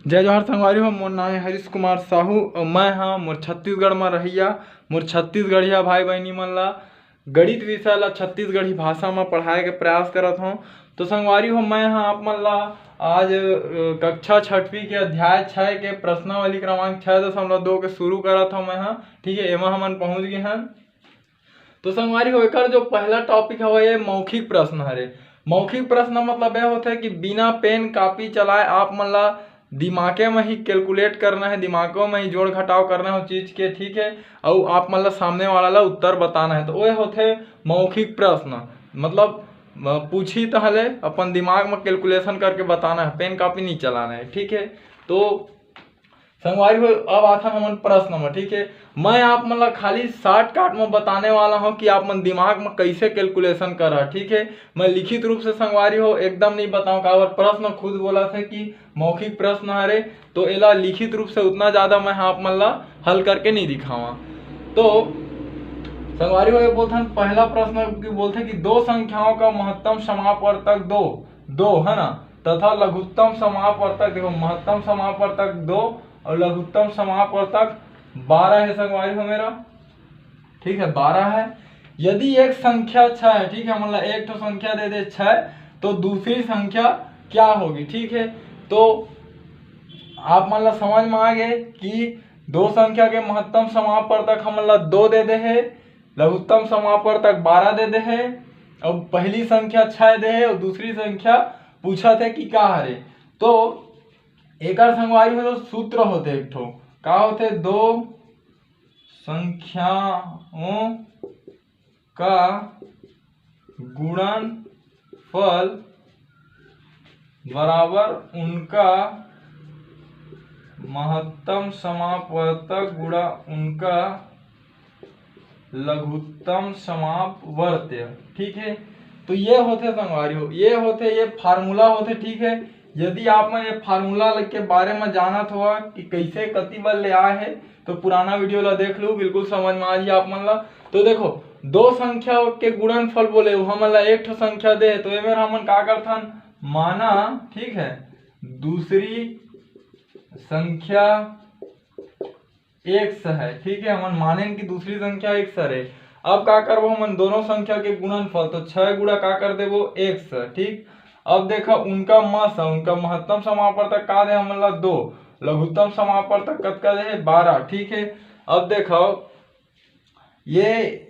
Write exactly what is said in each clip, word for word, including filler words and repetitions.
जय जोहार संगवारी हो, मोर नाम है हरीश कुमार साहू और मैं हाँ मोर छत्तीसगढ़ में रहिया, मोर छत्तीसगढ़िया भाई बहनी मन ला गणित विषय ला छत्तीसगढ़ी भाषा में पढ़ाए के प्रयास करत हूँ। तो संगवारी हो, मैं हाँ आप मन ला आज कक्षा छठवीं के अध्याय छः के प्रश्नावली क्रमांक छः दशमलव दो के शुरू करत हूँ मैं हाँ। ठीक है, एमा हमन पहुँच गए हैं। तो संगवारी हो, एकर जो पहला टॉपिक हवे, ये मौखिक प्रश्न हरे। मौखिक प्रश्न मतलब यह होता है कि बिना पेन कॉपी चलाए आप मन ला दिमागे में ही कैलकुलेट करना है, दिमागों में ही जोड़ घटाव करना है चीज के। ठीक है, और आप मन ला सामने वाला ला उत्तर बताना है। तो वह होते मौखिक प्रश्न, मतलब पूछी तहले अपन दिमाग में कैलकुलेशन करके बताना है, पेन कॉपी नहीं चलाना है। ठीक है, तो संगवारी हो, अब आथन हमन प्रश्न में। ठीक है, मैं आप मन ला खाली शॉर्टकट में बताने वाला हूँ कि आप मन दिमाग में कैसे कैलकुलेशन करा। ठीक है, मैं लिखित रूप से संगवारी हो एकदम नहीं बताऊँ, काबर प्रश्न खुद बोला था कि मौखिक प्रश्न हरे, तो एला लिखित रूप से उतना ज़्यादा मैं आप मन ला हल करके नहीं दिखावा। तो संगवारी हो, ये बोलथन पहला प्रश्न कि बोलथे कि दो संख्याओं का महत्तम समापवर्तक दो, दो है ना, तथा लघुत्तम समापवर्तक, देखो महत्तम समापवर्तक दो और लघुत्तम समापवर्तक बारह है संगवारी हो मेरा। ठीक है, बारह है। यदि एक संख्या छः है, ठीक है, मतलब एक ठो संख्या दे दे छः, तो दूसरी संख्या क्या होगी? ठीक है, तो आप मन ला समझ में आ गए कि दो संख्या के महत्तम समापवर्तक हमन ला दो दे दे है, लघुत्तम समापवर्तक बारह दे दे है, और पहली संख्या छः दे है और दूसरी संख्या पूछा थे कि का हरे। तो एकर संगवारी हो तो सूत्र होते एक ठो, का होते? दो संख्याओं का गुणनफल बराबर उनका महत्तम समापवर्तक गुणा उनका लघुत्तम समापवर्त्य। ठीक है, तो ये होते संगवारी हो, ये होते, ये फार्मूला होते। ठीक है, यदि आप मन ये फार्मूला के बारे में जानत हो कि कैसे कति बल ले आए है, तो पुराना वीडियो ला देख लू, बिल्कुल समझ में आ जाए आप मन ला। तो देखो, दो संख्या के गुणनफल बोले, वो हमन ला एक ठो संख्या दे, तो एमेर हमन का करथन? माना, ठीक है, दूसरी संख्या एक्स है। ठीक है, हमन मानेन कि दूसरी संख्या एक्स हरे। अब का करबो हमन? दोनों संख्या के गुणनफल, तो छः गुणा का कर देबो? एक्स। ठीक, अब देखा उनका मस है, उनका महत्तम समापवर्तक का दे हमन ला? दो। लघुत्तम समापवर्तक कतका दे है? बारह। ठीक है, अब देखो ये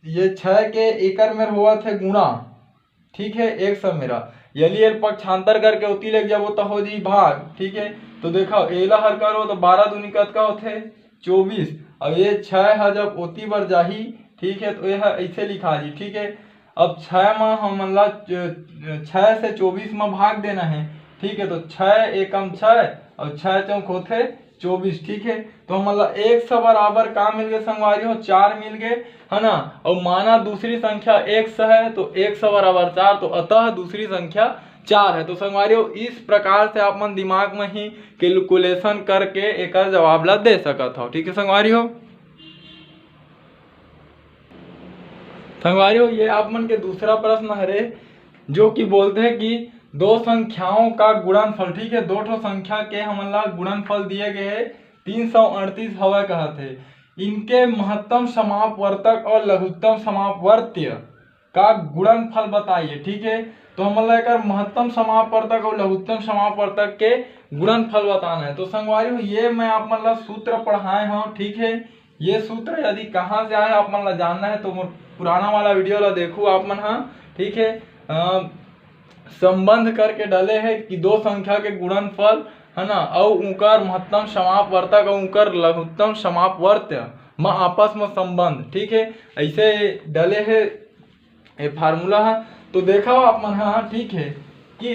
ये छः के एकर मेर होवत है गुणा। ठीक है, एक्स मेरा, यदि एल पक्षांतर करके ओती लेके जाबो तो हो जी भाग। ठीक है, तो देखो एला हर करो तो बारह दूनी कतका होथे? चौबीस। अब ये छः ह जब ओती बर जाही, ठीक है, तो ये ह ऐसे लिखा जी। ठीक है, अब छः में हमन ला च-, छः से चौबीस में भाग देना है। ठीक है, तो छः एकम छः और छः चौक होथे चौबीस। ठीक है, तो हमन ला एक्स बराबर का मिल गए संगवारी हो? चार मिल गए, है ना। और माना दूसरी संख्या एक्स है, तो एक्स बराबर चार, तो अतः दूसरी संख्या चार है। तो संगवारी हो, इस प्रकार से आप मन दिमाग में ही कैलकुलेशन करके एकर जवाब ला दे सकत हो। ठीक है संगवारी हो, संगवारी हो, ये आप मन के दूसरा प्रश्न हरे, जो कि बोलते हैं कि दो संख्याओं का गुणनफल। ठीक है, दो ठो संख्या के हमन ला गुणनफल दिए गए है, तीन सौ अड़तीस हवा कहत है, इनके महत्तम समापवर्तक और लघुत्तम समापवर्त्य का गुणनफल बताइए। ठीक है, तो हमन ला एकर महत्तम समापवर्तक और लघुत्तम समापवर्तक के गुणनफल बताना है। तो संगवारी हो, ये मैं आप मन ला सूत्र पढ़ाए हूँ। ठीक है, ये सूत्र यदि कहाँ से आए आप मन ला जानना है तो मोर पुराना वाला वीडियो ला देखो आप मन हा। ठीक है, अ, संबंध करके डले है कि दो संख्या के गुणनफल, है ना, अउ उकर महत्तम समापवर्तक अउ उकर लघुत्तम समापवर्त्य म आपस में संबंध। ठीक है, ऐसे डले है ये फार्मूला है। तो देखा आप मन हा, ठीक है, कि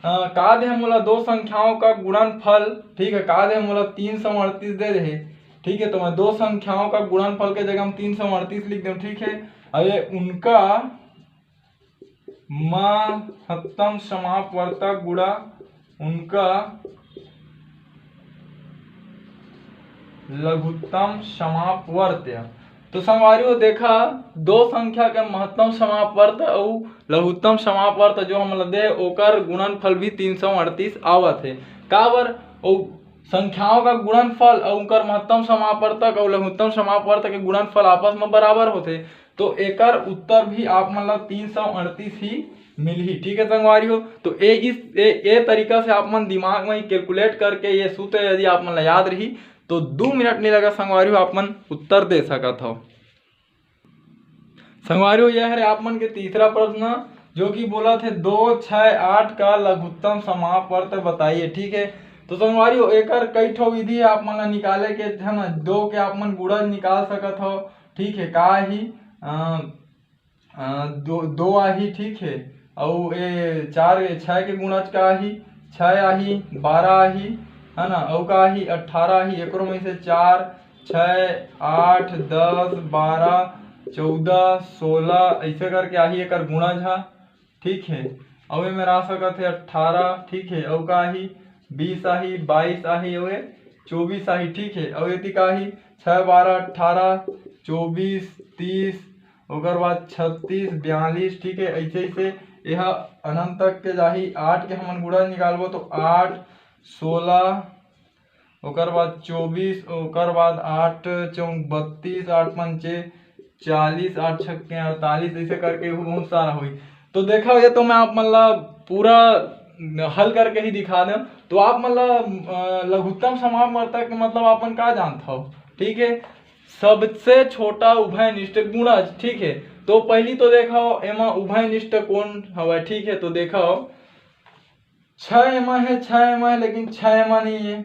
अ, का दे मोला दो संख्याओं का गुणनफल। ठीक है, का दे मोला तीन सौ अड़तीस दे रहे। ठीक है, तो मैं दो संख्याओं का गुणनफल के जगह हम तीन सौ अड़तीस लिख दूँ। ठीक है, अब ये उनका महत्तम समापवर्तक गुणा उनका लघुत्तम समापवर्त्य। तो संगवारी हो, देखा, दो संख्या के महत्तम समापवर्त अउ लघुत्तम समापवर्त जो हमन ला दे, ओकर गुणनफल भी तीन सौ अड़तीस आवत है। काबर? अउ संख्याओं का गुणनफल अउ उनकर महत्तम समापवर्तक अउ लघुत्तम समापवर्तक के गुणनफल आपस में बराबर होथे। तो एकर उत्तर भी आप मन ला तीन सौ अड़तीस ही मिलही। ठीक है संगवारी हो, तो ए इस ए, ए तरीका से आप मन दिमाग में ही कैलकुलेट करके ये सूत्र यदि आप मन ला याद रही तो दू मिनट नहीं लगा संगवारी हो, आप मन उत्तर दे सकत हो। संगवारी हो, यह हरे आप मन के तीसरा प्रश्न, जो कि बोलथे दो, छः, आठ का लघुत्तम समापवर्त बताइए। ठीक है, तो संगवारी हो, एकर कई ठो विधि है आप मन ला निकाले के, है ना। दो के आप मन गुणज निकाल सकत हो। ठीक है, का आही? अ, अ, दो, दो आही। ठीक है, अउ ए चार, छः के गुणज का आही? छः आही, बारह आही, है ना, अउ का आही? अट्ठारह आही। एकरो में से चार, छः, आठ, दस, बारह, चौदह, सोलह, ऐसे करके आही एकर गुणज हा। ठीक है, अउ एमे रह सकत हे अट्ठारह। ठीक है, अउ का आही? बीस आही, बाईस आही, अउ ए चौबीस आही। ठीक है, अउ एती का आही? छः, बारह, अट्ठारह, चौबीस, तीस, ओकर बाद छत्तीस, बयालीस। ठीक है, ऐसे ऐसे यह अनंत तक के जाही। आठ के हमन गुणज निकालबो तो आठ, सोलह, ओकर बाद चौबीस, ओकर बाद आठ चौक बत्तीस, आठ पंचे चालीस, आठ छक्के अड़तालीस, ऐसे करके वो बहुत सारा होई। तो देखा, ये तो मैं आप मन ला पूरा हल करके ही दिखा दें। तो आप मन ला, अ, लघुत्तम समापवर्तक के मतलब आप मन का जानत हो? ठीक है, सबसे छोटा उभयनिष्ठ गुणज। ठीक है, तो पहली तो देखो, एमा उभयनिष्ठ कौन हवय? ठीक है, तो देखो, छः एमा है, छः एमा है, लेकिन छः एमा नहीं है।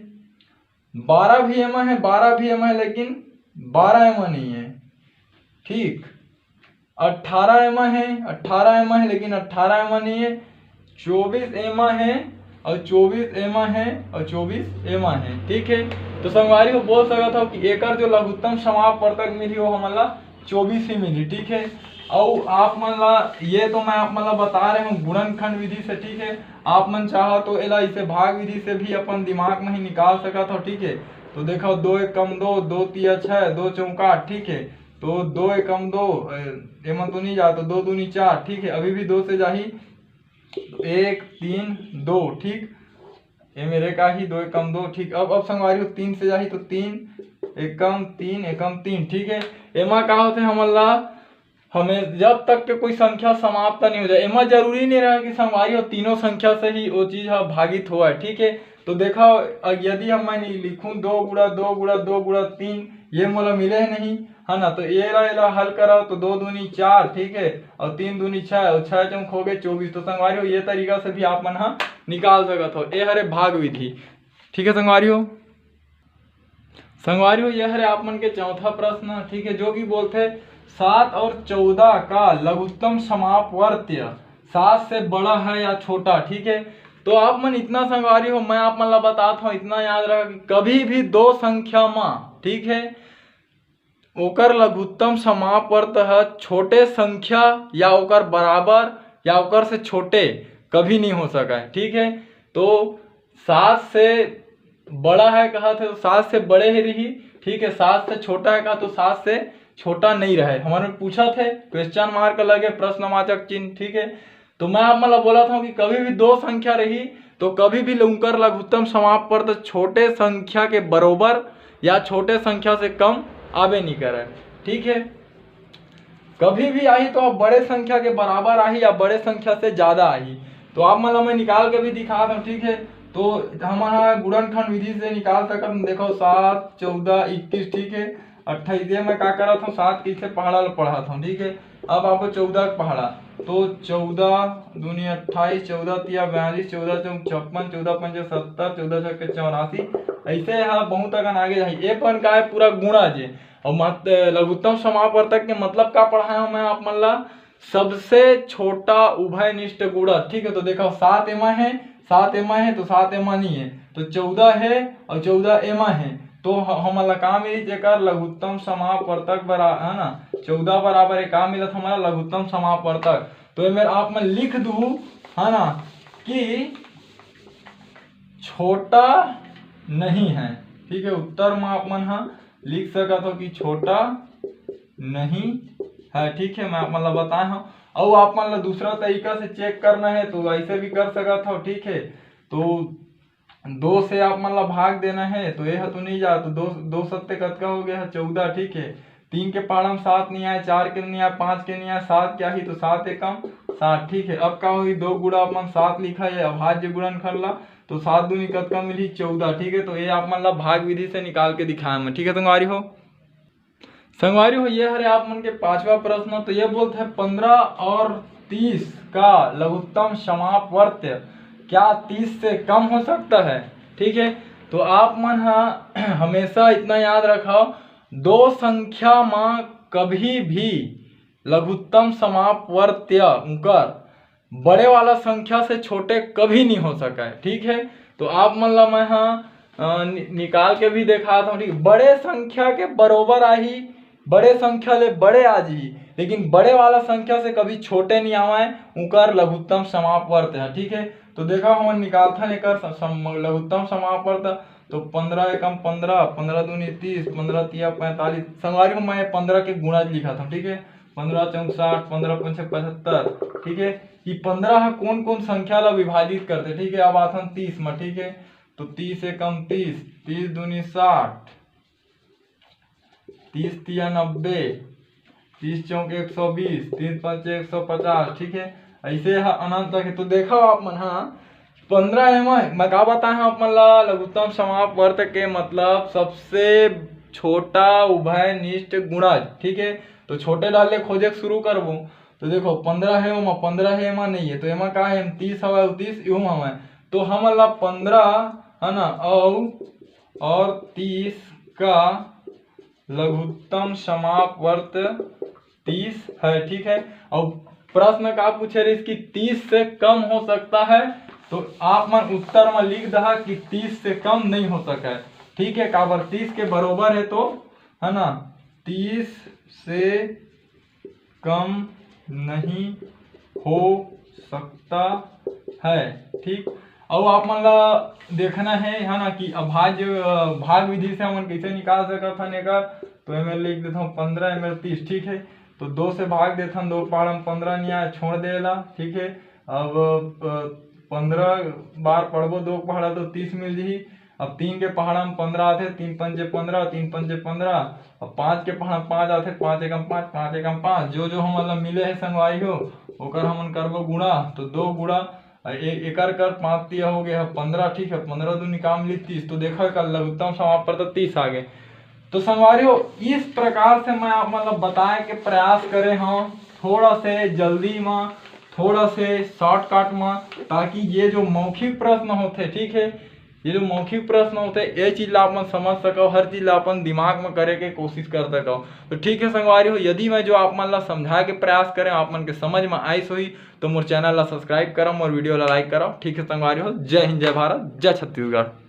बारह भी एमा है, बारह भी एमा है, लेकिन बारह एमा नहीं है। ठीक, अट्ठारह एमा है, अट्ठारह एमा है, लेकिन अट्ठारह एमा नहीं है। चौबीस एमा है और चौबीस एमा है और चौबीस एमा है। ठीक है, तो संगवारी हो, बोल सकत हो कि एकर जो लघुत्तम समापवर्तक मिली, वो हमन ला चौबीस ही मिली। ठीक है, अउ आप मन ला, ये तो मैं आप मन ला बता रहे हूँ गुणनखंड विधि से। ठीक है, आप मन चाहो तो एला इसे भाग विधि से भी अपन दिमाग में ही निकाल सकत हो। ठीक है, तो देखो, दो एकम दो, दो तिया छः, दो चौका आठ। ठीक है, तो दो एकम दो, ए, एमन तो नहीं जा, तो दो दूनी चार। ठीक है, अभी भी दो से जाही, एक, तीन, दो। ठीक, ये मेरे का ही, दो एकम दो। ठीक, अब अब संगवारी हो, तीन से जाही तो तीन एकम तीन, एकम तीन। ठीक है, एमा का होथे, हमन ला हमें जब तक के कोई संख्या समाप्त नहीं हो जाए, एमा जरूरी नहीं रहा कि संगवारी हो तीनों संख्या से ही वो चीज ह भागित होवय। ठीक है, तो देखा, अ, यदि हम मैं नहीं लिखूं दो गुणा दो गुणा दो गुणा तीन, ये मोला मिले ही नहीं, है ना। तो एला एला हल करा तो दो दूनी चार, ठीक है, और तीन दूनी छः और छः चौक हो गए चौबीस। तो संगवारी हो, ये तरीका से भी आप मन ह निकाल सकत हो। ये हरे भाग विधि। ठीक है संगवारी हो, संगवारी हो, ये हरे आप मन के चौथा प्रश्न। ठीक है, जो कि बोलथे सात और चौदह का लघुत्तम समापवर्त्य सात से बड़ा है या छोटा। ठीक है, तो आप मन इतना संगवारी हो, मैं आप मन ला बतात हूँ, इतना याद रखा कि कभी भी दो संख्या मा, ठीक है, ओकर लघुत्तम समापवर्त ह छोटे संख्या या ओकर बराबर या ओकर से छोटे कभी नहीं हो सका है। ठीक है, तो सात से बड़ा है कहा थे तो सात से बड़े ही रही। ठीक है, सात से छोटा है कहा तो सात से छोटा नहीं रहे। हमारे पूछा थे क्वेश्चन मार्क लगे, प्रश्नवाचक चिन्ह। ठीक है, तो मैं आप मन ला बोला था कि कभी भी दो संख्या रही तो कभी भी उनकर लघुत्तम समापवर्त छोटे संख्या के बरोबर या छोटे संख्या से कम आबे नहीं करे। ठीक है, कभी भी आही तो बड़े संख्या के बराबर आही या बड़े संख्या से ज्यादा आही। तो आप मन ला मैं निकाल के भी दिखा दूं। ठीक है, तो हमन ह गुणनखंड विधि से निकाल सकत हन। देखो, सात चौदह इक्कीस, ठीक है, अट्ठाईस। ये मैं का करत हूँ, सात के इसे पहाड़ा ला पढ़ात हूँ। ठीक है, अब आपको चौदह के पहाड़ा, तो चौदह दूनी अट्ठाईस, चौदह तिया बयालीस, चौदह चौक छप्पन, चौदह पंचे सत्तर, चौदह छक्के चौरासी। ऐसे ह बहुत अकन आगे जाही। ए पन का है, पूरा गुणज है। और मत-, लघुत्तम समापवर्तक के मतलब का पढ़ाया हूँ मैं आप मन ला, सबसे छोटा उभयनिष्ठ गुणज। ठीक है, तो देखो, सात एमा है, सात एमा है तो सात एमा नहीं है, तो चौदह है और चौदह एमा है। तो ह-, हमन ला का मिली, जेकर लघुत्तम समापवर्तक बरा-, है ना, चौदह बराबर है का मिलत हमन ला, लघुत्तम समापवर्तक। तो एमे आप मन लिख दू, है ना, कि छोटा नहीं है। ठीक है, उत्तर में आप मन हा लिख सकत हो कि छोटा नहीं है। ठीक है, मैं आप मन ला बताए हूँ। अउ आप मन ला दूसरा तरीका से चेक करना है तो ऐसे भी कर सकत हो। ठीक है, तो दो से आप मन ला भाग देना है, तो ये ह तो नहीं जा, तो दो, दो सत्ते कतका हो गया है? चौदह, ठीक है। तीन के पहाड़ा म सात नहीं आए, चार के नहीं आए, पाँच के नहीं आए, सात के आही, तो सात एकम सात, ठीक है। अब का होही, दो गुड़ा अपन सात लिखा है अभाज्य गुणनखंड ला, तो सात दूनी कतका मिलही? चौदह, ठीक है। तो ये आप मन ला भाग विधि से निकाल के दिखाए मैं, ठीक है संगवारी हो। संगवारी हो, ये हरे आप मन के पांचवा प्रश्न। तो ये बोलते हैं, पन्द्रह और तीस का लघुत्तम समापवर्त्य क्या तीस से कम हो सकता है? ठीक है, तो आप मन हा हमेशा इतना याद रखो, दो संख्या म कभी भी लघुत्तम समापवर्त्य उकर बड़े वाला संख्या से छोटे कभी नहीं हो सका है, ठीक है। तो आप मन ला मैं हा, अ, नि-, निकाल के भी देखा था, ठीक, बड़े संख्या के बरोबर आही, बड़े संख्या ले बड़े आ जी, लेकिन बड़े वाला संख्या से कभी छोटे नहीं आवाए, उकर लघुत्तम समापवर्त्य है, ठीक है। तो देखा, हमन निकालथन एकर स-, सम-, लघुत्तम समापवर्त्य। तो पन्द्रह एकम पन्द्रह, पन्द्रह दूनी तीस, पन्द्रह तिया पैंतालीस। संगवारी हो, मैं पन्द्रह के गुणज लिखा था, ठीक है। पन्द्रह चौक साठ, पन्द्रह पंचे पचहत्तर, ठीक है। ये पन्द्रह ह कोन कोन संख्या ला विभाजित करते, ठीक है। अब आथन तीस म, ठीक है। तो तीस एकम तीस, तीस दूनी साठ, तीस तिया नब्बे, तीस चौक एक सौ बीस, तीस पंचे एक सौ पचास, ठीक है। ऐसे ह अनंत तक है। तो देखो आप मन, हाँ, पन्द्रह एमा मैं का बताए हंव आप मन ला, लघुत्तम समापवर्त्य के मतलब सबसे छोटा उभयनिष्ठ गुणज, ठीक है। तो छोटे डाल ले खोजे के शुरू करबो। तो देखो, पन्द्रह है, ओमा पन्द्रह है, एमा नहीं है, तो एमा का है? तीस हवय अउ तीस इहू हवय। तो हमन ला पन्द्रह, है ना, अउ, और तीस का लघुत्तम समापवर्त्य तीस है, ठीक है। और प्रश्न का पूछे रहिस कि तीस से कम हो सकता है, तो आप मन उत्तर में लिख दहा कि तीस से कम नहीं हो सका है, ठीक है। काबर तीस के बरोबर है, तो, है ना, तीस से कम नहीं हो सकता है, ठीक। अउ आप मन ला देखना है, है ना, कि अभाज्य, अ, भाग विधि से हमन कैसे निकाल सकत हन एकर। तो एमे लिख देथन पन्द्रह, एमे तीस, ठीक है। तो दो से भाग देथन, दो पहाड़ा म पन्द्रह नहीं आए, छोड़ देला, ठीक है। अब, अ, पन्द्रह बार पढ़बो दो पहाड़ा तो तीस मिल जही। अब तीन के पहाड़ा म पन्द्रह आथे, तीन पंचे पन्द्रह, तीन पंचे पन्द्रह, अब पाँच के पहाड़ा म पाँच आथे, पाँच एकम पाँच, पाँच एकम पाँच, जो जो हमन ला मिले है संगवारी हो, ओकर हमन करबो गुणा। तो दो गुणा ए-, एकर कर पाँच तिया हो गए है पन्द्रह, ठीक है, पन्द्रह दूनी का मिली तीस। तो देखो, एकर लघुत्तम समापवर्त्य तीस आ गए। तो संगवारी हो, इस प्रकार से मैं आप मतलब बताए के प्रयास करे हूँ, थोड़ा से जल्दी में, थोड़ा से शॉर्टकट में, ताकि ये जो मौखिक प्रश्न होते, ठीक है, ये जो मौखिक प्रश्न होते, ये चीज ला अपन समझ सको, हर चीज ला अपन दिमाग में करे के कोशिश कर सको। तो ठीक है संगवारी हो, यदि मैं जो आप मन ला समझाए के प्रयास करें, आप मन के समझ में आइस होही, तो मोर चैनल ला सब्सक्राइब करम, मोर वीडियो ला लाइक करम। ठीक है संगवारी हो, जय हिंद, जय भारत, जय छत्तीसगढ़।